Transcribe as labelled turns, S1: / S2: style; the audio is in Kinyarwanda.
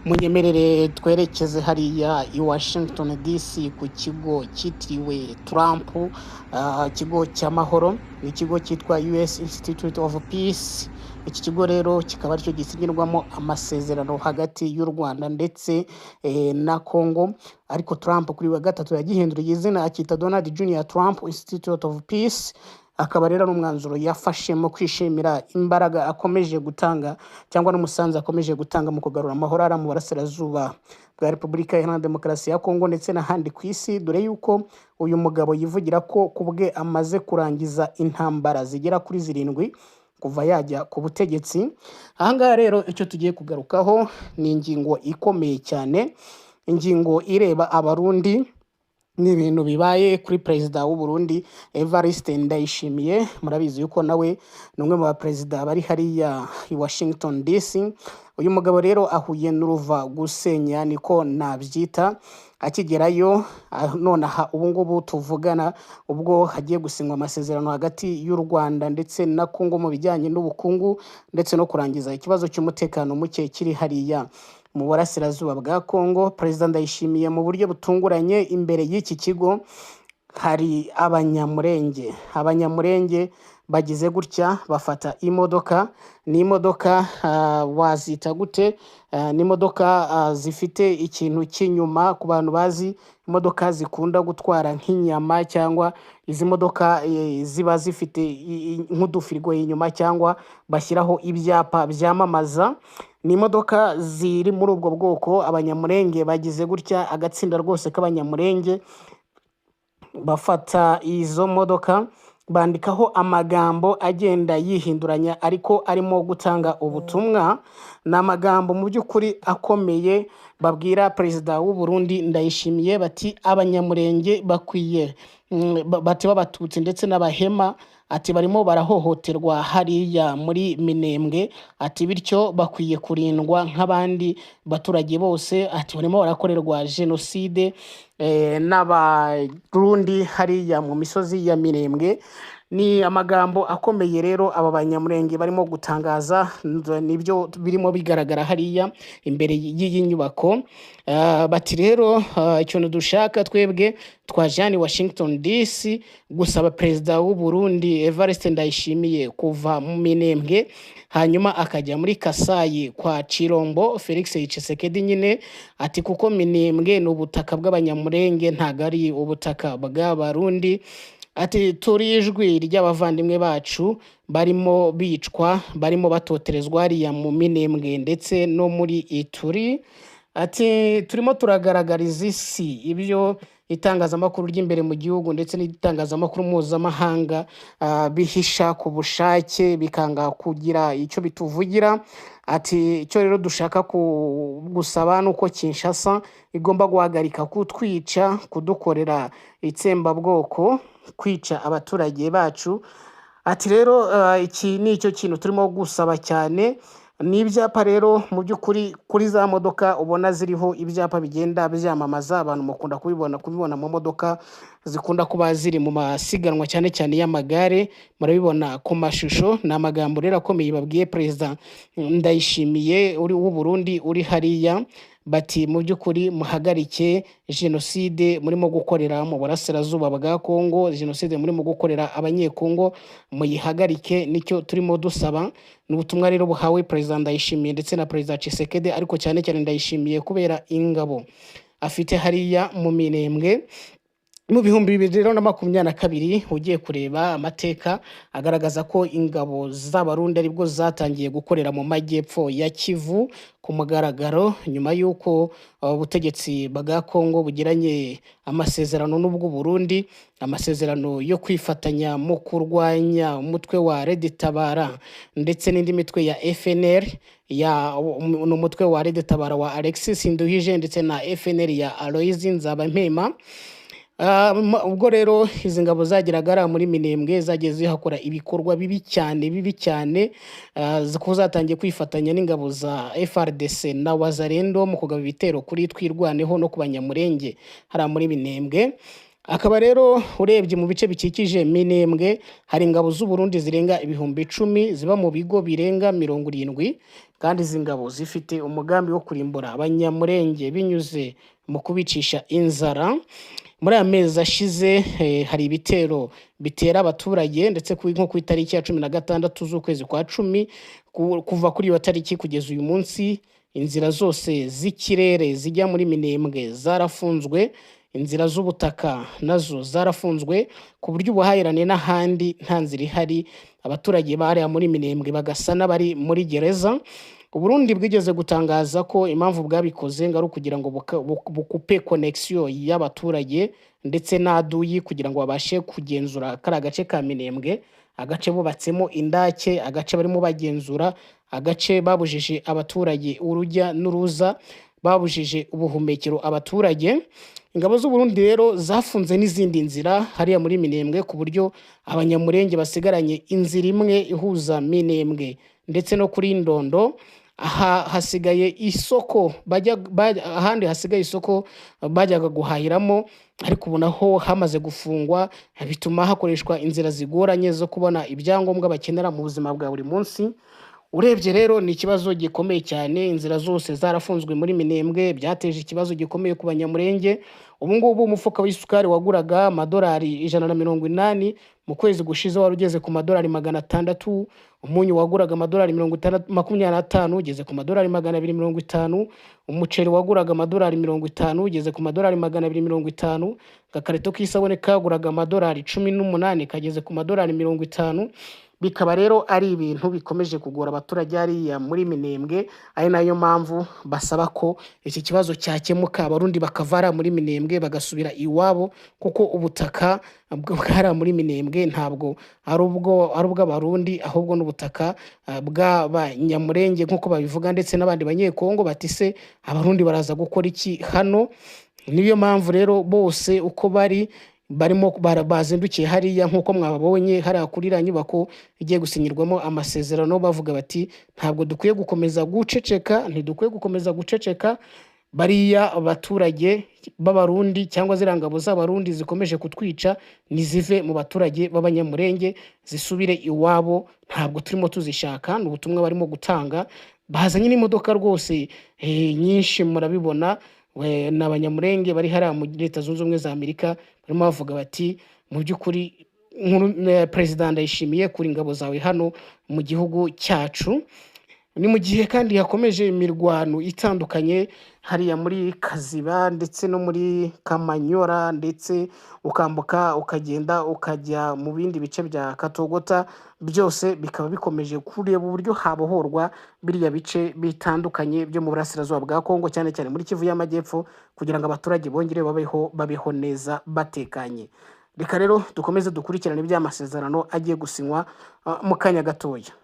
S1: Munyemerere twerekeze hariya i Washington DC ku kigo cyitiriwe Trump, ikigo cy'amahoro, ni ikigo cyitwa US Institute of Peace. Iki kigo rero kikaba aricyo gisinyirwamo amasezerano hagati y'u Rwanda ndetse na Congo, ariko Trump kuri wa gatatu yagihinduriye izina akita Donald Junior Trump Institute of Peace. Akaba rero ari umwanzuro yafashe mu kwishimira imbaraga akomeje gutanga cyangwa n'umusanzu akomeje gutanga mu kugarura amahoro ari mu burasirazuba bwa Repubulika Iharanira Demokarasi ya Kongo ndetse n'ahandi ku isi, dore yuko uyu mugabo yivugira ko ku bwe amaze kurangiza intambara zigera kuri zirindwi kuva yajya ku butegetsi. Ahangaha rero icyo tugiye kugarukaho ni ingingo ikomeye cyane, ingingo ireba Abarundi. Ni ibintu bibaye kuri perezida w'u Burundi Evariste Ndayishimiye. Murabizi yuko nawe ni umwe mu baperezida bari hariya i Washington DC. Uyu mugabo rero ahuye n'uruva gusenya, niko nabyita. Akigerayo nonaha ubu ngubu tuvugana, ubwo hagiye gusinywa amasezerano hagati y'u Rwanda ndetse na Congo mu bijyanye n'ubukungu ndetse no kurangiza ikibazo cy'umutekano muke kiri hariya mu burasirazuba bwa Congo, Perezida Ndayishimiye mu buryo butunguranye imbere y'iki kigo hari Abanyamurenge. Abanyamurenge bagize gutya bafata imodoka. Ni imodoka wazita gute? Ni imodoka zifite ikintu cy'inyuma, ku bantu bazi imodoka zikunda gutwara nk'inyama, cyangwa izi modoka ziba zifite nk'udufirigo inyuma cyangwa bashyiraho ibyapa byamamaza. Ni imodoka ziri muri ubwo bwoko. Abanyamurenge bagize gutya, agatsinda rwose k'Abanyamurenge, bafata izo modoka bandikaho amagambo agenda yihinduranya ariko arimo gutanga ubutumwa. Ni amagambo mu by'ukuri akomeye babwira perezida w'u Burundi Ndayishimiye, bati Abanyamurenge bakwiye bati b'Abatutsi ndetse n'Abahema, ati barimo barahohoterwa hariya muri Minembwe, ati bityo bakwiye kurindwa nk'abandi baturage bose, ati barimo barakorerwa jenoside n'Abarundi hariya mu misozi ya Minembwe. Ni amagambo akomeye rero aba Banyamurenge barimo gutangaza, nibyo birimo bigaragara hariya imbere y'iyi nyubako. Bati rero ikintu dushaka twebwe twaje hano i Washington DC gusaba perezida w'u Burundi Evariste Ndayishimiye kuva mu Minembwe hanyuma akajya muri Kasayi kwa Chirombo Felix Tshisekedi nyine, ati kuko Minembwe ni ubutaka bw'Abanyamurenge, ntabwo ari ubutaka bw'Abarundi. Ati turi ijwi ry'abavandimwe bacu barimo bicwa, barimo batoterezwa hariya mu Minembwe ndetse no muri Ituri. Ati turimo turagaragariza isi ibyo itangazamakuru ry'imbere mu gihugu ndetse n'itangazamakuru mpuzamahanga bihisha ku bushake, bikanga kugira icyo bituvugira. Ati icyo rero dushaka gusaba ni uko Kinshasa igomba guhagarika kutwica, kudukorera itsembabwoko, kwica abaturage bacu. Ati rero iki ni icyo kintu turimo gusaba cyane. Ni ibyapa rero mu by'ukuri kuri za modoka ubona ziriho ibyapa bigenda byamamaza. Abantu mukunda kubibona mu modoka zikunda kuba ziri mu masiganwa, cyane cyane y'amagare, murabibona ku mashusho. Ni amagambo rero akomeye babwiye perezida Ndayishimiye uri w'u Burundi uri hariya, bati mu by'ukuri muhagarike jenoside murimo gukorera mu burasirazuba bwa Kongo, jenoside murimo gukorera Abanyekongo muyihagarike, nicyo turimo dusaba. Ni ubutumwa rero buhawe perezida Ndayishimiye ndetse na perezida Tshisekedi, ariko cyane cyane Ndayishimiye kubera ingabo afite hariya mu Minembwe. Mu 2022, ugiye kureba amateka agaragaza ko ingabo z'Abarundi aribwo zatangiye gukorera mu majyepfo ya Kivu ku mugaragaro, nyuma y'uko ubutegetsi bwa Kongo bugiranye amasezerano n'ubw'u Burundi, amasezerano yo kwifatanya mu kurwanya umutwe wa Red Tabara ndetse n'indi mitwe ya FNL, ya ni umutwe wa Red Tabara wa Alexis Nduhije ndetse na FNL ya Aloys Nzabampema. Ubwo rero izi ngabo zageraga hariya muri Minembwe, zagiye zihakora ibikorwa bibi cyane, bibi cyane, ko zatangiye kwifatanya n'ingabo za FARDC na Wazalendo mu kugaba ibitero kuri Twirwaneho no ku Banyamurenge hariya muri Minembwe. Akaba rero urebye mu bice bikikije Minembwe hari ingabo z'u Burundi zirenga 10,000 ziba mu bigo birenga 70, kandi izi ngabo zifite umugambi wo kurimbura Abanyamurenge binyuze mu kubicisha inzara. Muri aya mezi ashize hari ibitero bitera abaturage, ndetse nko ku itariki ya 16 z'ukwezi kwa 10, kuva kuri iyo tariki kugeza uyu munsi inzira zose z'ikirere zijya muri Minembwe zarafunzwe, inzira z'ubutaka nazo zarafunzwe, ku buryo ubuhahirane n'ahandi nta nzira ihari. Abaturage bariya muri Minembwe bagasa n'abari muri gereza. Uburundi bwigeze gutangaza ko impamvu bwabikoze ngo ari ukugira ngo bukupe connexion y'abaturage ndetse n'aduyi, kugira ngo babashe kugenzura kariya gace ka Minembwe, agace bubatsemo indake, agace barimo bagenzura, agace babujije abaturage urujya n'uruza, babujije ubuhumekero abaturage. Ingabo z'u Burundi rero zafunze n'izindi nzira hariya muri Minembwe, ku buryo Abanyamurenge basigaranye inzira imwe ihuza Minembwe ndetse no kuri Ndondo. Aha hasigaye isoko bajya, ahandi hasigaye isoko bajyaga guhahiramo, ariko ubu naho hamaze gufungwa, bituma hakoreshwa inzira zigoranye zo kubona ibyangombwa bakenera mu buzima bwa buri munsi. Urebye rero ni ikibazo gikomeye cyane, inzira zose zarafunzwe muri Minembwe, byateje ikibazo gikomeye ku Banyamurenge. Ubu ngubu umufuka w'isukari waguraga amadolari 180 mu kwezi gushize wari ugeze ku madolari 600, umunyu waguraga amadolari mirongo itandatu, 25 ugeze ku madolari 250, umuceri waguraga amadolari 50 ugeze ku madolari 250, agakarito k'isabune kaguraga amadolari 18 kageze ku madolari 50. Bikaba rero ari ibintu bikomeje kugora abaturage hariya muri Minembwe, ari nayo mpamvu basaba ko iki kibazo cyakemuka, Abarundi bakava hariya muri Minembwe bagasubira iwabo, kuko ubutaka bw'hariya muri Minembwe ntabwo ari ubw'Abarundi, ahubwo n'ubutaka bw'Abanyamurenge nk'uko babivuga, ndetse n'abandi Banyekongo bati se Abarundi baraza gukora iki hano? Niyo mpamvu rero bose uko bari barimo bazindukiye hariya nk'uko mwababonye hariya kuri iriya nyubako igiye gusinyirwamo amasezerano, bavuga bati ntabwo dukwiye gukomeza guceceka, ntidukwiye gukomeza guceceka. Bariya abaturage b'Abarundi cyangwa ziriya ngabo z'Abarundi zikomeje kutwica nizive mu baturage b'Abanyamurenge zisubire iwabo, ntabwo turimo tuzishaka. Ni ubutumwa barimo gutanga, bazanye n'imodoka rwose nyinshi murabibona. Ni Abanyamurenge bari hariya muri Leta Zunze Ubumwe za Amerika barimo bavuga bati mu by'ukuri Perezida Ndayishimiye, kura ingabo zawe hano mu gihugu cyacu. Ni mu gihe kandi hakomeje imirwano itandukanye hariya muri Kaziba ndetse no muri Kamanyora, ndetse ukambuka ukagenda ukajya mu bindi bice bya Katogota, byose bikaba bikomeje kureba uburyo habohorwa biriya bice bitandukanye byo mu burasirazuba bwa Kongo, cyane cyane muri Kivu y'Amajyepfo, kugira ngo abaturage bongere babeho neza batekanye. Reka rero dukomeze dukurikirane iby'amasezerano agiye gusinywa mu kanya gatoya.